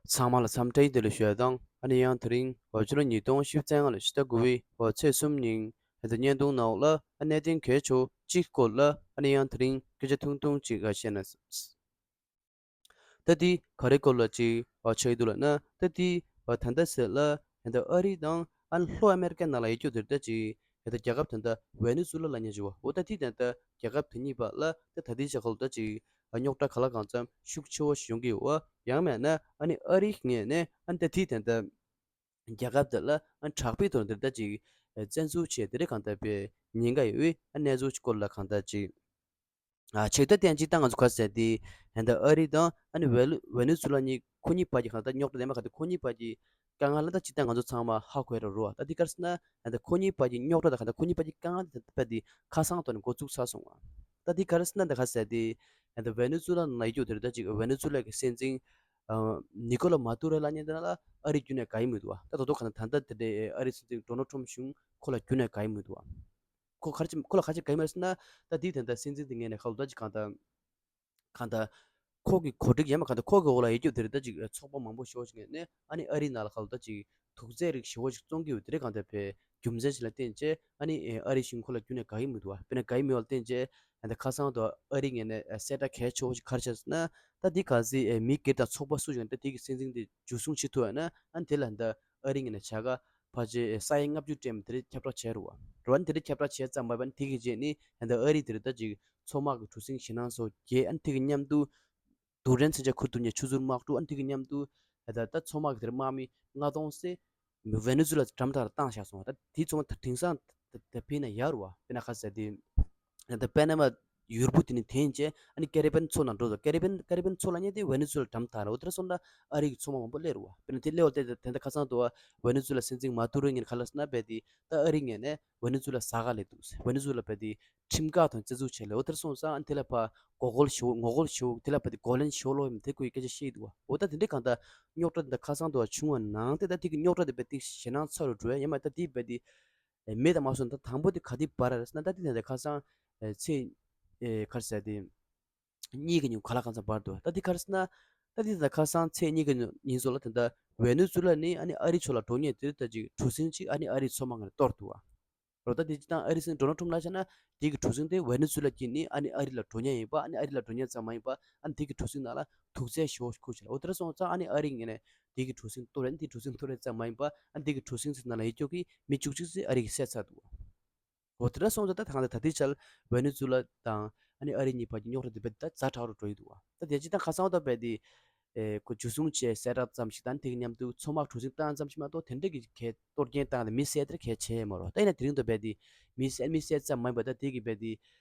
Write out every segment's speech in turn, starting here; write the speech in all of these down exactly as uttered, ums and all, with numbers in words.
ཚང་མ་ལ་འཚམས་འདྲི་བདེ་ལེགས་ཞུ་ཡ་དང་། ཨ་ནི་ཡང་དེ་རིང་འོ་ཕྱི་ལོ་ཉིས་སྟོང་བཅོ་ལྔ་ལོའི་ཕྱི་ཟླ་དགུ་པའི་འོ་ཚེས་གསུམ་ཉིན་ཨ་ད་བརྙན་ཐུང་ནང་ལ་ཨ་གནད་དོན་གལ་ཆེ་བ་གཅིག་སྐོར་ལ་ཨ་ནི་ཡང་དེ་རིང་སྐད་ཆ་ཐུང་ཐུང་ཅིག་ཨ་བཤད་ན། ད་དེ་ག་རེ་སྐོར་ལ་ཅིག་ཨ་ཆགས་ཀྱི་འདུག་ལབ་ན། ད་དེ་ཨ་ད་ལྟ་ཟེར་ལ་ཨ་ད་ཨ་རི་དང་ཨ་ལྷོ་ཨ་མེ་རི་ཀའི་ནང་ལ་ཡོད་རྒྱུ་དེ་ད་ཅིག་ཨ་ད་རྒྱལ་ཁབ་ད་ད་ཝེ་ནེ་ཛུ་ལ་ལབ་མཁན་ཅིག་ཡོད་པ། འོ་ད་དེ་ད་ད་རྒྱལ་ཁབ་དེ་གཉིས་བར་ལ་ད་ད་དེ་ཆ་ཁ་ལ་ད་ཅིག་ཨ་རྙོག་དྲ་ག་ལ་གང་འཚམ་ཤུགས་ཆེ་བོ་ཞིག་ཡོང་གི་ཡོད་པ། ཡང་མིན་ན་ཨ་ནི་ཨ་རིའི་ངོས་ནས་ཨ་ནི་ད་དེ་ད་ད་རྒྱལ་ཁབ་དེ་ལ་ཨ་དྲག་པོའི་ཐོག་ནས་དེ་ད་ཅིག་ཨ་བཙན་འཛུལ་བྱས་དེ་རིགས་གང་ལྟར་པའི་ཉེན་ཁ་ཡོད་པའི་ཨ་གནས་ཚུལ་སྐོར་ལ་གང་ལྟར་ཅིག་ཨ་ཆེག་ད་ཏན་ཅིག་ད་ང་ཚོ་ག་ཟེར་དེ་ཨ་ད་ཨ་རི་དང་ཨ་ནི་ཝེ་ལུ་ཝེ་ནེ་ཛུ་ལ་གཉིས་ཁོ་གཉིས་བར་གྱི་གང་ལྟར་རྙོག་དྲ་དེ་མ་ག་དེ་ཁོ་གཉིས་བར་གྱི་དཀའ་ངལ་ལ་ད་ཅིག་ད་ང་ཚོ་ཚང་མ་ཧ་གོ་ཡ་རོ་རོ། ད་དེ་ག་རེ་ཟེར་ན་ཨ་ད་ཁོ་གཉིས་བར་གྱི་རྙོག་དྲ་དང་གང་ལྟར་ཁོ་གཉིས་བར་གྱི་དཀའ་ངལ་དེ་ད་ད་དེ་ཁ་སང་ཐོག་ནས་འགོ་བཙུགས་ཚར་སོང་བ། ད་དེ་ག་རེ་ཟེར་ན་ད་ག་ཟེར་དེ་ཨ་ད་ཝེ་ནེ་ཛུ་ལ་ནང་ཡོད་རྒྱུ་དེ་རེད། ད་ཅིག་ཝེ་ནེ་ཛུ་ལ་གི་སྲིད་འཛིན་ཨ་ནི་ཀོ་ལ་མ་ཏུ་རོ་ལབ་མཁན་དེ་ལ་ཨ་རི་རྒྱུན་ནས་དགའ་ཡི་མི་འདུག་བ། ད་ད་དུང་གང་ལྟར་ད་ལྟ་དེ་འདྲའི་ཨ་རི་སྲིད་འཛིན་ཌོ་ནལ་ཊམ་ཕ་གཞུང་ཁོ་ལ་རྒྱུན་ནས་དགའ་ཡི་མི་འདུག་བ། ཁོ་ག་རེ་བྱས་ཁོ་ལ་ག་རེ་བྱས་དགའ་ཡི་མ་རེད་ཟེར་ན། ད་དེའི་དོན་དག་སྲིད་འཛིན་དེ་ངོས་ནས་ཁ་ལོ་ད་ཅིག་གང་ལྟར་གང་ལྟར་ཁོ་གི་གོ་སྒྲིག་ཡང་མ་གང་ལྟར་ཁོ་གི་འོག་ལ་ཡོད་རྒྱུ་དེ་རེད། ད་ཅིག་ཚོགས་པ་མང་པོ་ཞེ་པོ་ཞིག་ངོས་ནས་ཨ་ནི་ཨ་རིའི་ནང་ལ་ཁ་ལོ་ད་ཅིག་དུག་རྫས་རིགས་ཞེ་པོ་ཞིག་བཙོང་གི་ཡོད་དེ་རེད། གང་ལྟར་བས་རྒྱུ་མཚན་ཞིག་ལ་བརྟེན་བྱས་ཨ་ནི་ཨ་རིའི་གཞུང་ཁོ་ལ་རྒྱུན་ནས་དགའ་ཡི་མི་འདུག་བ། དཔེར་ན་དགའ་ཡི་མེད་པ་ལ་བརྟེན་བྱས་ཨ་ནི་ཁ་སང་དུ་ཨ་རི་ངོས་ནས་གསལ་བསྒྲགས་གལ་ཆེ་བོ་ཞིག་ག་རེ་བྱས་ཟེར་ན། ད་འདི་ག་ཚོད་མི་སྒེར་དང་ཚོགས་པ་སུ་ཞིག་ད་དེ་གི་སྲིད་འཛིན་དེ་འཇུ་བཟུང་བྱེད་ཐུབ་ཡོད་ན་ཨ་ནི་དེ་ལ་ད་ཨ་རི་ངོས་ནས་བྱ་དགའ་ཕལ་ཆེར་ས་ཡ་ལྔ་བཅུ་སྤྲད་མི་དེ་རིགས་ཁྱབ་བསྒྲགས་བྱས་རུ་བ་རུ་བ་ནི་དེ་རིགས་ཁྱབ་བསྒྲགས་བྱས་ཙམ་མ་ཡིན་པ་ནི་དེ་གི་རྗེས་ནི་ད་ཨ་རི་དེ་རིགས་ད་ཅིག་མཚོ་དམག་གི་གྲུ་གཟིངས་ཞེད་སྣང་སོགས་རྒྱས། ཨ་ནི་དེ་གི་མཉམ་དུ་རྡུལ་ཕྲན་མཚོན་ཆ་ཁུར་བསྡུ་མཁན་ཆུ་ཚོད་དམག་གྲུ། ཨ་ནི་དེ་གི་མཉམ་དུ་ད་ད་མཚོ་དམག་གི་དེ་རིགས་དམག་མི་ལྔ་སྟོང་ཙམ་ཝེ་ནེ་ཛུ་ལ་འགྲམ་དེ་ལ་བཏང་བཞག་སོང་བ། ད་དེ་ཚོ་ད་དེང་སང་ད་ད་ཕན་ན་ཡག་རུ་བ། དཔེར་ན་ག་ཟེར་དེ། ད་པེ་ན་མ་ཡུར་བུ་དེ་ནི་འཐེན་བྱས་ཨ་ནི་ཀེ་རི་བྷན་མཚོ་ནང་འགྲོ་དོ། ཀེ་རི་བྷན་ཀེ་རི་བྷན་མཚོ་ལབ་མཁན་དེ་ཝེ་ནེ་ཛུ་ལ་འགྲམ་དེ་ལ། འོ་དེ་འདྲ་སོང་ད་ཨ་རི་གི་མཚོ་དམག་མང་པོ་སླེབས་རུ་བ། དཔེར་ན་དེ་སླེབས་པ་དེ་དེ་འདྲ་ཁ་སང་དུ་ཝེ་ནེ་ཛུ་ལ་སྲིད་འཛིན་མ་ཏུ་རོ་ངོས་ནས་ག་རེ་ལབ་ཟེར་ན་རྦད་དེ་ད་ཨ་རི་ངོས་ནས་ཝེ་ནེ་ཛུ་ལ་ཟ་ག་སླེབས་འདུག་ཟེར། ཝེ་ནེ་ཛུ་ལ་རྦད་དེ་ཁྲིམས་འགལ་ཐོག་བཙན་འཛུལ་བྱས་ལ། འོ་དེ་འདྲ་སོང་ཙང་ཨ་ནི་དེ་ལ་ཕར་ངོ་རྒོལ་ཞེ་པོ་ངོ་རྒོལ་ཞེ་པོ་དེ་ལ་རྦད་དེ་རྒོལ་ལན་ཞེ་པོ་སློག་ཡོད་མེད་དེ་སྐོར་གྱི་སྐད་ཆ་བཤད་འདུག་བ། འོ་ད་དེ་འདྲའི་གང་ལྟར་རྙོག་དྲ་དེ་འདྲ་ཁ་སང་དུ་བྱུང་བ་ནང་དེ་ད་དེ་གི་རྙོག་དྲ་དེ་རྦད་དེ་ཞེད་སྣང་ཚ་རུ་འགྲོ་ཡ་ཡིན་མ། ད་དེ་རྦད་དེ་ཨེ་མེད་དང་མ་སོང་། ད་དང་པོ་དེ་ག་དུས་བར་རེད་ཟེར་ན། ད་དེ་ད་ལྟ་ཁ་སང་ཨེ་ཚེས་ཨེ་ག་རེ་ཟེར་དེ་གཉིས་ཀྱི་ཉིན་ག་ལ་གང་འཚམ་བར་དུ། ད་དེ་ག་རེ་ཟེར་ན། ད་དེ་ད་ལྟ་ཁ་སང་ཚེས་གཉིས་ཀྱི་ཉིན་ཚོ་ལ་དེ་འདྲ་ཝེ་ནེ་ཛུ་ལ་ནས་ཨ་ནི་ཨ་རི་ཕྱོགས་ལ་འགྲོ་མཁན་དེ་ད་ཅིག་གྲུ་གཟིངས་ཅིག་ཨ་ནི་ཨ་རིའི་མཚོ་དམག་ངོས་ནས་གཏོར་འདུག་བ། རོ་ད་དེ་སྤྱིར་བཏང་ཨ་རི་སྲིད་འཛིན་ཌོ་ནལ་ཊམ་ཕ་ལབ་བྱས་ན་དེ་གི་གྲུ་གཟིངས་དེ་ཝེ་ནེ་ཛུ་ལ་དཀྱིལ་ནས་ཨ་ནི་ཨ་རི་ལ་འགྲོ་མཁན་ཡིན་པ། ཨ་ནི་ཨ་རི་ལ་འགྲོ་མཁན་ཙམ་མ་ཡིན་པ། ཨ་ནི་དེ་གི་གྲུ་གཟིངས་ནང་ལ་དུག་རྫས་ཞེ་པོ་ཁུར་བྱས་ལ། འོ་དེ་འདྲ་སོང་ཙང་ཨ་ནི་ཨ་རི་ངོས་ནས་དེ་གི་གྲུ་གཟིངས་གཏོར་རེད། དེ་གྲུ་གཟིངས་གཏོར་རེད་ཙམ་མ་ཡིན་པ། ཨ་ནི་དེ་གི་གྲུ་གཟིངས་ཟེར་ནང་ལ་ཡོད་རྒྱུ་གི་མི་བཅུ་གཅིག་ཙམ་ཨ་རི་གིས་བསད་ཚར་འདུག་འོ་དེ་འདྲ་སོང་ཙང་ད་ད་ད་ལྟའི་ཆར་ཝེ་ནེ་ཛུ་ལ་དང་ཨ་ནི་ཨ་རི་གཉིས་བར་གྱི་རྙོག་དྲ་དེ་རྦད་ད་ཛ་དྲག་རུ་འགྲོ་ཡི་འདུག་བ། ད་དེ་སྤྱིར་བཏང་ཁ་སང་བ་ད་རྦད་དེ་ཨེ་ཁོ་འཇུ་བཟུང་བྱས་གསལ་བསྒྲགས་ཙམ་ཞིག་དང་། དེ་གི་མཉམ་དུ་མཚོ་དམག་གྲུ་གཟིངས་བཏང་ཙམ་ཞིག་མ་གཏོགས་དེ་འདྲ་གི་གས་གཏོར་སྐྱོན་བཏང་ནས་མི་བསད་དེ་གས་བྱས་མ་རོ། ད་ཡིན་ན་དེ་རིང་དུ་རྦད་དེ་མི་བསད་མི་བསད་ཙམ་མ་ཡིན་པ། ད་དེ་གི་རྦད་དེ་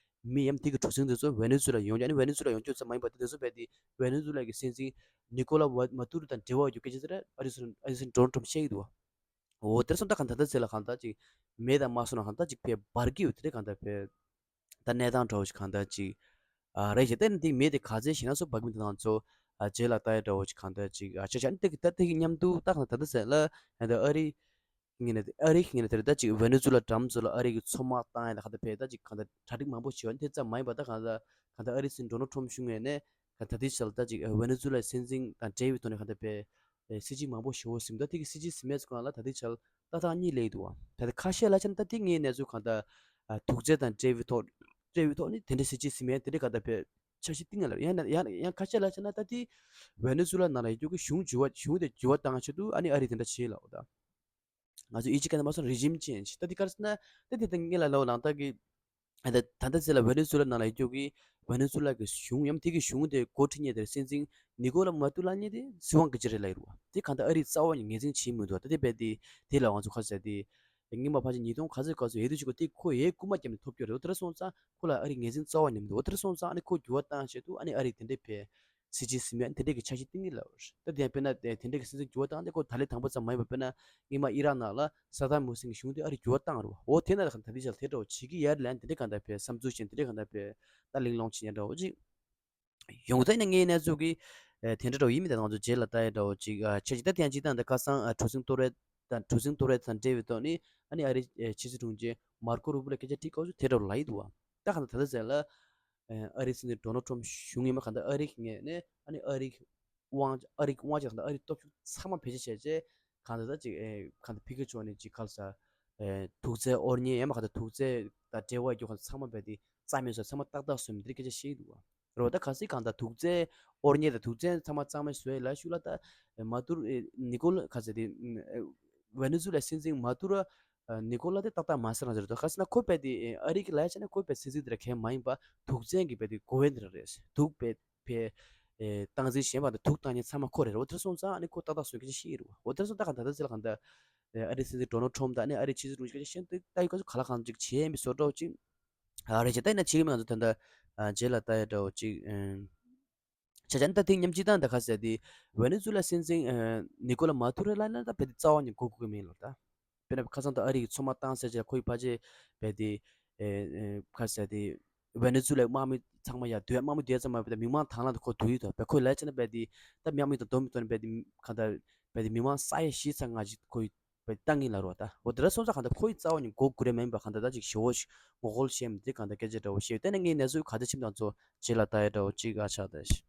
མི་ཡང་དེ་གི་གྲུ་གཟིངས་དེ་ཚོ་ཝེ་ནེ་ཛུ་ལ་ཡོང་རྒྱུ། ཨ་ནི་ཝེ་ནེ་ཛུ་ལ་ཡོང་རྒྱུ་ཙམ་མ་ཡིན་པ། ད་དེ་ཚོ་རྦད་དེ་ཝེ་ནེ་ཛུ་ལ་གི་སྲིད་འཛིན་ནི་ཀོ་ལ་མ་མ་ཏུ་རོ་དང་འབྲེལ་བ་ཡོད་རྒྱུ་སྐད་ཆ་དེ་ར་ཨ་རི་སྲིད་ཨ་རི་སྲིད་འཛིན་ཌོ་ནལ་ཊམ་ཕ་བཤད་ཀྱི་འདུག་བ། འོ་དེར་སོང་ད་གང་ད་ལྟ་ཚེ་ལ་གང་ད་ཅིག་མེད་དང་མ་སོང་ན་གང་ད་ཅིག་ཕེ་འབར་གི་ཡོད་དེ་རེད། གང་ད་ཕེ་ད་གནས་སྟངས་འདྲ་བོ་ཞིག་གང་ད་ཅིག་ཨ་རེད་ཤག་ད་ནི་དེ་མེད་དེ་ག་ཚད་ཞེ་ན་སོ་བག་མི་དེ་ང་ཚོ་ཨ་རྗེས་ལ་ལྟ་ཡ་འདྲ་བོ་ཞིག་གང་ད་ཅིག་ཨ་ཆ་ཆ་ནི་དེ་གི་ད་དེ་གི་མཉམ་དུ་ད་གང་ད་ད་ད་ཚེ་ལ་ཨ་ད་ཨ་རི་ངེ་ནས་ཨ་རི་ངེ་ནས་དེ་རེད། ད་ཅིག་ཝེ་ནེ་ཛུ་ལ་འགྲམ་ཚོ་ལ་ཨ་རི་གི་མཚོ་དམག་བཏང་ཡ་ད་གང་ད་ཕེ་ད་ཅིག་གང་ད་གྲ་སྒྲིག་མང་པོ་བྱེད་པ་ནི་དེ་ཙམ་མ་ཡིན་པ། ད་གང་ད་གང་ད་ཨ་རི་སྲིད་འཛིན་ཌོ་ནལ་ཊམ་ཕ་གཞུང་ངོས་ནས་ག་ད་དེ་ཆ་ལ་ད་ཅིག་ཝེ་ནེ་ཛུ་ལའི་སྲིད་འཛིན་དང་འབྲེལ་བའི་ཐོག་ནས་ག་ད་ཕེ་ཨེ་སྲིད་ཇུས་མང་པོ་ཞེ་པོ་ཟིན། ད་དེ་གི་སྲིད་ཇུས་ཟིན་མེད་ཚོ་གང་ལ་ད་དེ་ཆ་ལ་ཏག་ཏག་གཉིས་སླེབས་འདུག་བ། ད་དེ་ཁ་ཤས་ལ་ཆ་ན་ད་དེ་ངའི་གནས་ཚུལ་གང་ལྟར་ཨ་དུག་རྫས་དང་འབྲེལ་བའི་ཐོག་འབྲེལ་བའི་ཐོག་ནི་དེ་འདྲའི་སྲིད་ཇུས་ཟིན་མེད་དེ་འདྲའི་གང་ལྟར་བས་འཆར་གཞི་གཏིང་ངེ་ལ་ཡང་ན་ཡང་ཡང་ཁ་ཤས་ལ་ཆ་ན་ད་དེ་ཝེ་ནེ་ཛུ་ལ་ནང་ལ་ཡོད་རྒྱུ་གི་གཞུང་འགྱུར་བ་གཞུང་དེ་འགྱུར་བ་བཏང་ཆེད་དུ་ཨ་ནི་ཨ་རི་དེ་འདྲ་བྱེད་ལ་འོ་ད། ང་ཚོ་ཨི་ཇི་སྐད་ནང་མ་སོང་རི་ཇིམ་ཅེན་ཇི། ད་དེ་ག་རེ་ཟེར་ན་ད་དེ་ད་ངེད་ལ་ལོ་ནང་ད་གི་ད་ད་ད་ཚེ་ལ་ཝེ་ནེ་ཛུ་ལ་ནང་ལ་ཡོད་རྒྱུ་གི་ཝེ་ནེ་ཛུ་ལ་གི་གཞུང་ཡང་དེ་གི་གཞུང་དེ་འགོ་ཁྲིད་མཁན་དེ་སྲིད་འཛིན་ནི་ཀོ་ལ་མ་ཏུ་ལ་ཉེ་དེ་སྲིད་དབང་གི་ཅི་རེད་ལ་ཡོད་རུ་བ། དེ་གང་ལྟར་ཨ་རི་རྩ་བ་ནས་ངོས་འཛིན་བྱེད་མི་འདུག་ད་དེ་རྦད་དེ་དེ་ལ་ང་ཚོ་ཁ་ཟེར་དེ་སྔོན་མ་ཕལ་ཆེར་ཉིས་སྟོང་ག་ཚོད་ག་ཚོད་ཡོད་དུས་ཅིག་གོ་དེ་ཁོ་ཡའི་རྐུ་མ་བརྒྱབ་ནས་ཐོབ་རྒྱུ་རེད། འོ་དེ་འདྲ་སོང་ཙང་ཁོ་ལ་ཨ་རི་ངོས་འཛིན་རྩ་བ་ནས་མི་འདུག་འོ་དེ་འདྲ་སོང་ཙང་ཨ་ནི་ཁོ་འགྱུར་བ་བཏང་ཆེད་དུ་ཨ་ནི་ཨ་རི་དེ་འདྲའི་བས་སྲིད་ཇུས་ཟིན་མེད་དེ་འདྲའི་གི་འཆར་གཞི་གཏིང་ངེ་ལ་ཡོད་རེད། ད་དེ་ཡང་དཔེར་ན་དེ་འདྲའི་གི་སྲིད་འཛིན་འགྱུར་བ་བཏང་དེ་ཁོ་ད་ལན་དང་པོ་ཙམ་མ་ཡིན་པ། དཔེར་ན་སྔོན་མ་ཨི་རག་ནང་ལ་ས་དཱམ་ཧུ་སེན་གྱི་གཞུང་དེ་ཨ་རི་འགྱུར་བ་བཏང་རེད་བ། འོ་དེ་ན་ད་དེ་ཆ་ལ་དེ་འདྲ་བོ་བྱེད་ཀྱི་ཡ་རེད་ལན་དེ་འདྲའི་གང་ལྟར་བས་བསམ་ཚུལ་བཞིན་དེ་འདྲའི་གང་ལྟར་བས་ད་གླེང་སློང་བྱེད་ཡ་འདྲ་བོ་ཅིག་ཡོང་ད་ཡིན་ན་ངའི་གནས་ཚུལ་གི་དེ་འདྲ་འདྲ་བོ་ཡིན་མིན་ད་ང་ཚོ་རྗེས་ལ་ལྟ་ཡ་འདྲ་བོ་ཅིག་ཆ་ཅིག་ད་དེ་ཡང་ཅིག་ད་འདི་ཁ་སང་གྲུ་གཟིངས་གཏོར་རེད་ད་གྲུ་གཟིངས་གཏོར་རེད་དང་འབྲེལ་བའི་ཐོག་ནས་ཨ་ནི་ཨ་རི་ཕྱི་སྲིད་དྲུང་ཆེ་མར་ཀོ་རུ་བྷི་ལ་སྐད་ཆ་དྲིས་སྐབས་སུ་དེ་འདྲ་བོ་ལབ་ཡི་འདུག་བ། ད་གང་ལྟར་ད་ལྟ་ཟེར་ལ། ཨ་རིའི་སྲིད་འཛིན་ཌོ་ནལ་ཊམ་ཕ་གཞུང་ཡིན་པ་གང་ལྟར་ཨ་རི་གི་ངོས་ནས་ཨ་ནི་ཨ་རི་གི་ དབང་ཨ་རིའི་དབང་ཆ་དང་ཨ་རིའི་སྟོབས་ཤུགས་ཚང་མ་བེད་སྤྱོད་བྱས་རྗེས་གང་ལྟར་ད་ཅིག་ཨེ་གང་ལྟར་ཕི་ཁེ་མཆོག་ནས་ཅིག་ག་རེ་ཟེར། ཨེ་དུག་རྫས་དབོར་གཉེར་ཡང་མ་གང་ལྟར་དུག་རྫས་དང་འབྲེལ་བ་ཡོད་མཁན་ཚང་མ་རྦད་དེ་རྩ་མེད་བཟོས། ཚང་མ་ཏག་ཏག་བཟོས་མི་འདི་སྐད་ཆ་བཤད་ཀྱི་འདུག་བ། རེད་བ། ད་གལ་སྲིད་གང་ལྟར་དུག་རྫས་དབོར་གཉེར་དང་དུག་རྫས་ཚང་མ་རྩ་མེད་བཟོས་ལ་ཤུགས་ལ་ད་མ་དུར་ཨེ་ནི་ཀོ་ལ་ག་ཟེར་དེ་ཨེ་ཝེ་ནེ་ཛུ་ལ་སྲིད་འཛིན་མ་དུ་ར་ཨ་ནི་ཀོ་ལ་དེ་ཏག་ཏག་མ་ཟེར་རང་ཟེར་དོ། ག་ཟེར་ན་ཁོ་རྦད་དེ་ཨ་རི་གི་ལ་ཡ་བྱས་ན་ཁོ་རྦད་སྲིད་འཛིན་དེ་ར་གང་མ་ཡིན་པ་དུག་རྫས་ཀྱི་རྦད་དེ་འགོ་བའི་འདི་ར་རེད། དུག་རྦད་དེ་ཨེ་སྟངས་འཛིན་གཞན་པ་དང་དུག་བཏང་མཁན་ཚང་མ་ཁོ་རེད། འོ་དེར་སོང་ཙང་ཨ་ནི་ཁོ་ཏག་ཏག་བཟོ་མཁན་ཅིག་ཤེས་རེད་བ། འོ་དེར་སོང་ད་གང་ད་ད་ཟེར་ལ་གང་ད་ཨ་རི་སྲིད་འཛིན་ཌོ་ནལ་ཊམ་དང་ཨ་ནི་ཨ་རི་ཕྱི་སྲིད་དྲུང་ཆེ་སྐད་ཆ་བཤད་ན་དེ་ད་ཡི་ག་ཚོ་ག་ལ་གང་ཅིག་བྱེད་ཡིན་པའི་བཟོ་འདྲ་བོ་ཅིག་ཨ་རེད། བྱས་ད་ཡིན་ན་ཕྱི་གི་མི་ང་ཚོ་ད་ད་ཨ་རྗེས་ལ་ལྟ་ཡ་འདྲ་བོ་ཅིག་ཨ། བྱས་ཙང་ད་དེ་མཉམ་གཅིག་དང་ད་ག་ཟེར་དེ་ཝེ་ནེ་ཛུ་ལ་སྲིད་འཛིན་ཨ་ནི་ཀོ་ལ་མ་དུ་རོ་ལ་ལ་ད་རྦད་དེ་རྩ་བ་ནས་མགོ་སྒུར་གི་མེད་ལོ། ད་དཔེར་ན་ཁ་སང་ད་ཨ་རི་གི་མཚོ་དམག་བཏང་ཟེར་བྱས་ཁོ་ཡི་ཕ་ཆེ་རྦད་དེ་ཨེ་ཨེ་ག་ཟེར་དེ་ཝེ་ནེ་ཛུ་ལའི་དམག་མི་ཚང་མ་ཡར་སྡོད། དམག་མི་སྡོད་ཙམ་མ་རྦད་དེ་མི་མང་དྭང་བླངས་དུ་ཁོ་བསྡུ་ཡི་འདུག་བ། ཁོས་ལབ་བྱས་ན་རྦད་དེ་ད་དམག་མི་དང་སྡོད་མི་སྡོད་ན་རྦད་དེ་གང་ལྟར་རྦད་དེ་མི་མང་ས་ཡ་བཞི་ཙམ་ལྔ་ཅིག་ཁོ་ཡི་རྦད་བཏང་གི་ལབ་རེད་བ། ད་འོ་དེ་འདྲ་སོང་ཙང་གང་ལྟར་ཁོ་ཡི་རྩ་བ་ནས་མགོ་སྒུར་ཡ་མིན་པ་གང་ལྟར་ད་ཅིག་ཞེ་བོ་ཞིག་ངོ་རྒོལ་བྱས་མི་དེ་གང་ལྟར་སྐད་ཆ་འདྲ་བོ་བཤད། དེ་ནས་ངའི་གནས་ཚུལ་ག་འདྲ་ཕྱིན་དང་ཚོ་རྗེས་ལ་ལྟ་ཡ་འདྲ་བོ་ཅིག་ཨ་ཆགས་ད་ཤི།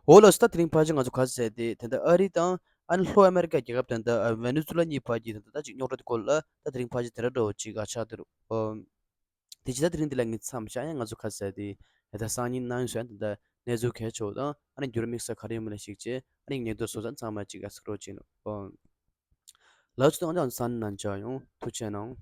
འོ་ལགས་སོ། ད་དེ་རིང་ཕལ་ཆེར་ང་ཚོ་ག་ཟེར་དེ་དེ་འདྲ་ཨ་རི་དང་ཨ་ནི་ལྷོ་ཨ་མེ་རི་ཀ་རྒྱལ་ཁབ་དེ་འདྲ་ཝེ་ནེ་ཛུ་ལ་གཉིས་བར་གྱི་དེ་འདྲ་ད་ཅིག་རྙོག་དྲ་དེ་སྐོར་ལ་ད་དེ་རིང་ཕལ་ཆེར་དེ་འདྲ་འདྲ་བོ་ཅིག་ཨ་ཆགས་དེ་རུ། དེ་ཇི་ལྟར་དེ་རིང་འདི་ལ་ངས་མཚམས་བཞག་ཡང་ང་ཚོ་ཁ་གསལ་དེ་ད་སང་ཉིན་གནངས་ཉིན་སོང་ཡང་དེ་འདྲ་གནས་ཚུལ་གལ་ཆེ་བ་དང་ཨ་ནི་འགྱུར་དམིགས་བསལ་ག་རེ་ཡོད་མེད་ལ་གཞིགས་བྱས་ཨ་ནི་ཉེ་འདུག་སོ་སོ་ཚང་མ་གཅིག་ག་སྐོར་བྱས་ནོ། ལགས་སོ། ད་ང་ཚོ་ས་ནང་འཇགས་ཡོང་། ཐུགས་རྗེ་གནང་།